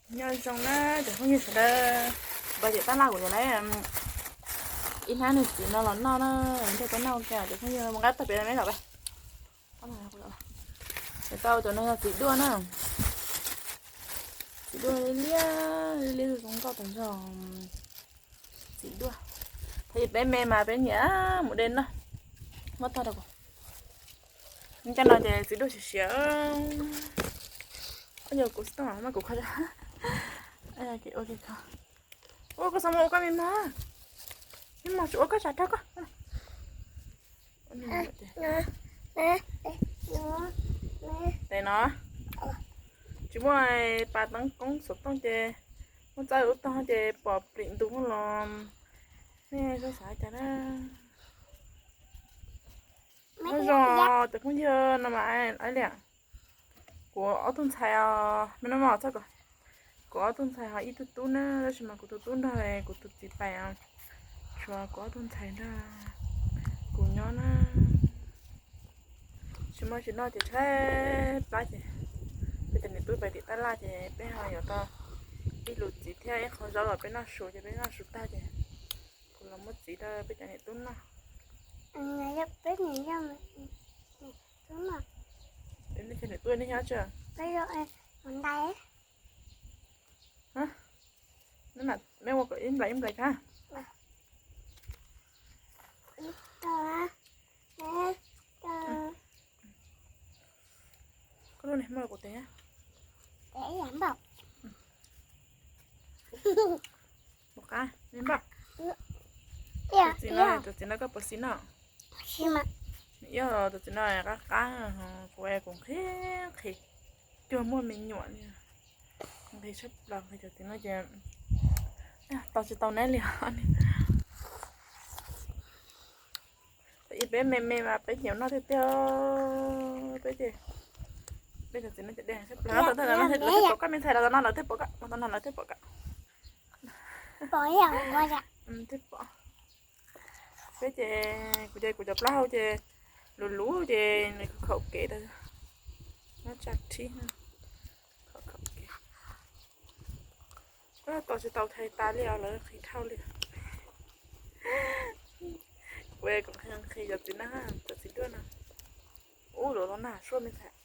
Nyob zoo na cov phooj ywg sawv daws, pab tim tab laj kuv yuav lawv ib hnab nws txiv no los noj na, nrog peb noj ua ke cov phooj ywg, mus nqa tag pem me los. Tau cov no yog txiv duaj na, txiv duaj liab liab zoo nkauj tas zog, txiv duaj. Thaum ub peb me mas peb nyiam mus de noj, muab tog rau kuv. Cov no ces txiv duaj siav siav. Ua yog kuv tsis tau mas kuv kho, ua ke kho. Ua koj xav mus ua koj me mog, me mog tsis ua koj tsam rau koj. Tes no tsis muaj pas teeb koob xov tooj ces muaj txawj ub tog ces pom plim ntu los nej xav cas na. Nyob zoo cov phooj ywg no mas li kuv ob tug ntxhais os, me no mas txhob kom, kuv ob tug ntxhais ho ib tug tub na, tab sis mas kuv tus tub nrog kuv tus txiv pais, tshuav kuv ob tug ntxhais nrog kuv nyob na. Tsis muaj tsis noj ces tshaib plab ces peb cov niam tub pais tim tab laj ces peb ho yuav tau ib lub txiv thiab ib qho zaub los peb noj su ces peb noj su tag ces kuv los muab txiv rau peb cov niam tub noj. Peb niam tub noj. Nej cov niam tub nej nyob tsi? Meb ua kom ib nplais ib nplais tag. Koj lub niag muaj kuv tes. Npam qab, npam. Tus txiv no, tus txiv no koj puas xis noj? Ib, tus txiv no qab qab, kuv kuv nqhis nqhis, cuag muaj me nyuam li. Nqhis tshaj plaws, nqhis cov txiv no ces tau tsis tau neb li os. Ib peb me me mas peb nyiam noj tiag tiag. Peb ces, peb cov txiv no ces de tshaj plaws. Lawv thiaj pom koj me ntxhais, lawv no lawv thiaj pom koj, lawv no lawv thiaj pom koj. Thiaj pom. Peb ces kuv ces kuv cov plaub hau ces luv luv ces nws khaum kev tas, nyob tsa thib, khaum kev. Tos tsis tau thais tas li os, lawv nqhis dhau li. Kuv kuv nqhis cov txiv no, cov txiv duaj no. Ub, luv los nag suab me ntxhais.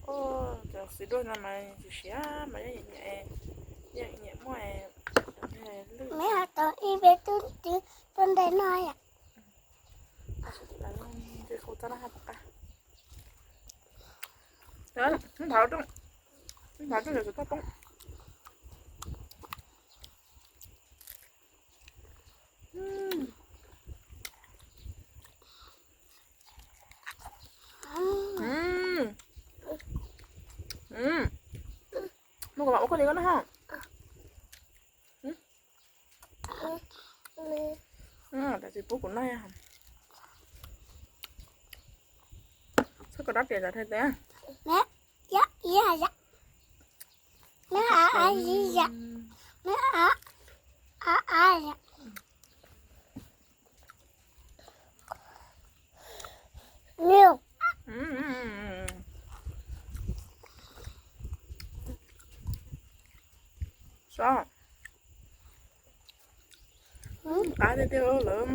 Cov txiv duaj no mas tsis siav mas yeej nyiam, yeej nyiam muaj lwj. Neb ho tau ib peb tub tib tuaj nte noj yom. Nphav rooj, nphav rooj, cov txhua poob. Muaj koj mam ua koj li koj noj ho. Tab sis pub kuv noj. Txhob kov rab riam zov thaj tes. Sob, qab tiag tiag lawm.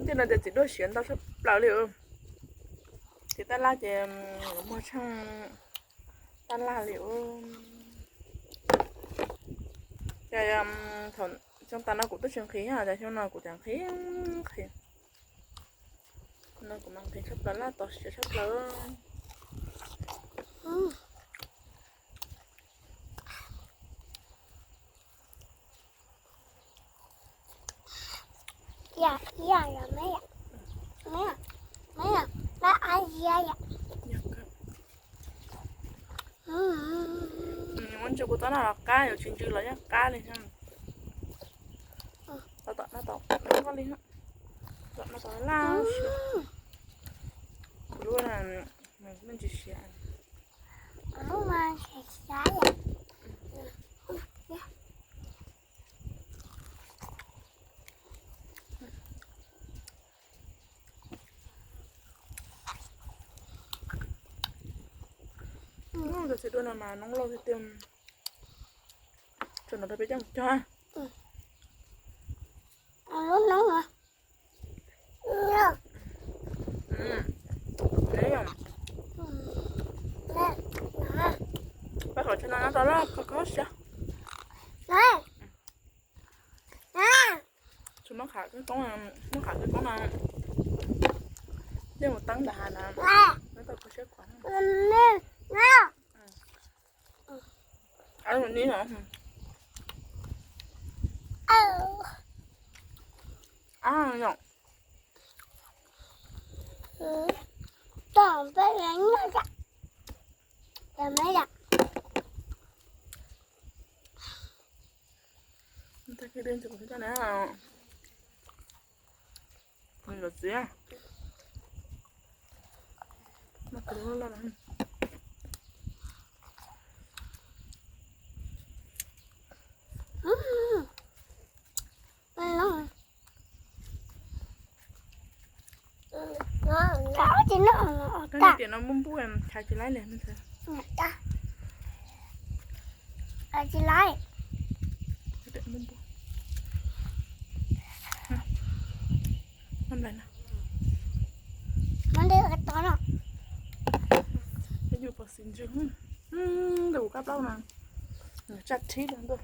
Tej no ces txiv duaj siav ntau tshaj plaws li. Txiv tab laj ces muag tsheej tab laj li. Ces thaum xyoo tas no kuv twb tsis nqhis, ces xyoo no kuv tseem nqhis, nqhis. No kuv mas nqhis tshaj plaws, laj tos siav tshaj plaws. Muab ntsis kuv txob no los qab, yuav tsis ntsis los yeej qab li. Tom no tau, tom no tau laj. Kuv lub me ntsis siav. Kuv lub mas siav siav. Tej duab no mas noob loj tiag tiag. Tso no rau peb coj mus cog. Lub noob no. Pab qhov chaw no nyob tau lawm, kho kho siab. Tsis muab qham kawg koob, muab qham kawg koob no, yeej mus teeb ntawm hav na, nyob tau kho siab khuav. Tag kis dej ntxim qhuav thiab na. Lov txiv. Tias no npub npub, chav tsis laib li. Tsis laib. Peb yus pom xis ntsws, ntawm kuv kab plaub no, tsaj thib ntuj.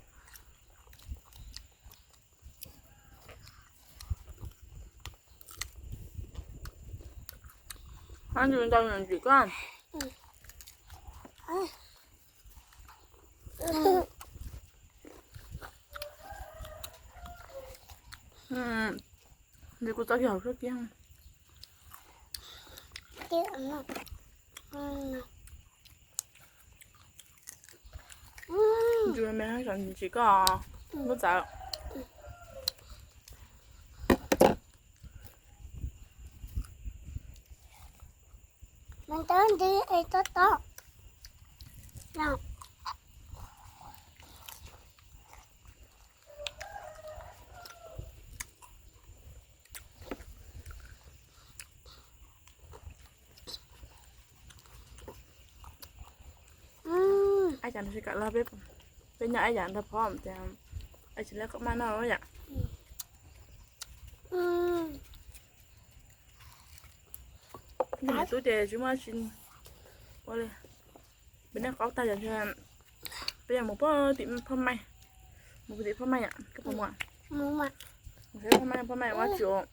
Ntsis ntau ntsim koj. Ntsis kuv txoj yog koj kiag. Ntsis me me tsis koj lub txawv. Mas tab nti es tob tob. Ab cas nws tsis kam los peb, peb nyob ab yam nrog phom tias ab tsis lab koj maj noj yam. Niam tub ces tsis muaj tsi ua li. Peb noj qaub tag yog peb yuav mus pog tim phoj maij, mus pog tim phoj maij yom, koj puas mus? Mus saib phoj maij, phoj maij ua tsuas.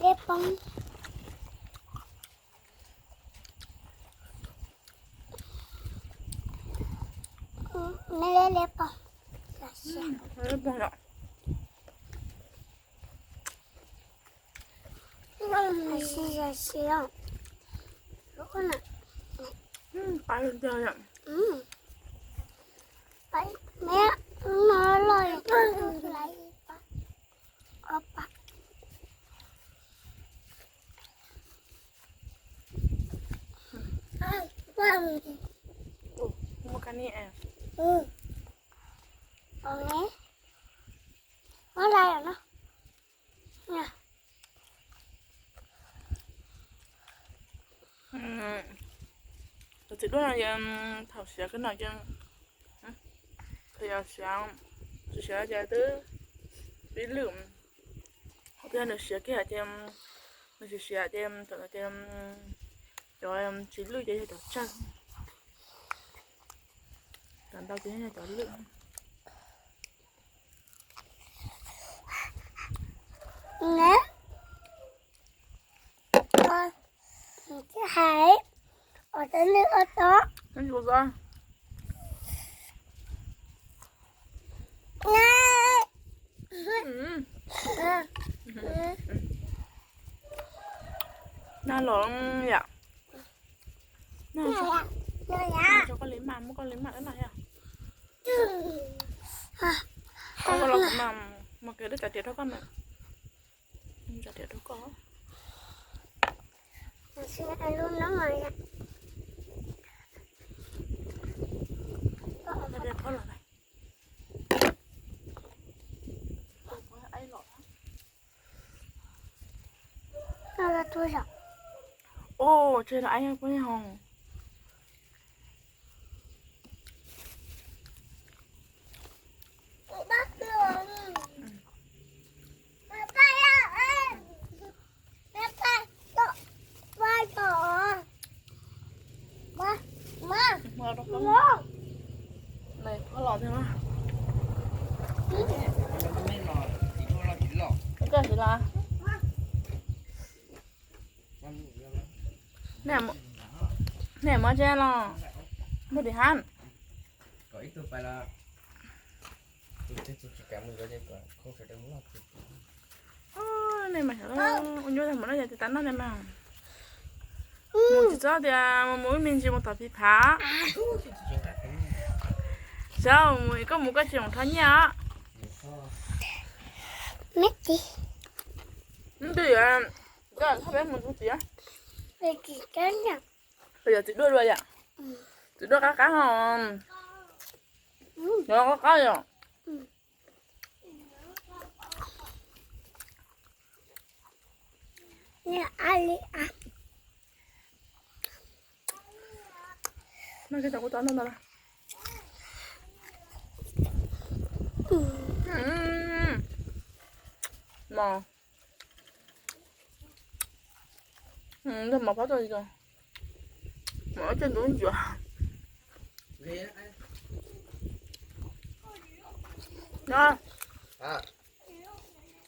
Liab poob. Me liab liab poob. Cov txiv duab no ces thaum siav kawg no ces, thaum yog siav, tsis siav ces twb pib lwj, twb yog nws siav kiag ces, nws siav siav ces, cov tsis lwj ces yog cov tsawg, cov ntau ces yog cov lwj. Hais, ua tau lwj ua tau. Na los yom. Cho koj li mas, muab koj li mas na yom. Koj los mas, mas kawg, dab tsa tias rau koj na. Tsa tias rau koj. Ua, tseg los aib puab ho. Los thiab. Koj tsis los? Nej muab tsev los, muab tim hab. Nej mas xyov ua nyuaj tag mus no yog tis tas noj nej mas. Mus tsis txhob tias mus mus ib me ntsis mus tom Phi Phav. Xyov mus koj mus koj tsis zoo rho nyiaj os. Twb yog, koj peb mus tus txiv, yog txiv duaj dua yom. Txiv duaj qab qab ho. Yog qab qab yom. Noj kiag cov kuv tau noj ntawd. Mos, mos pob txog, mos ib tug ntsuav ntsuav.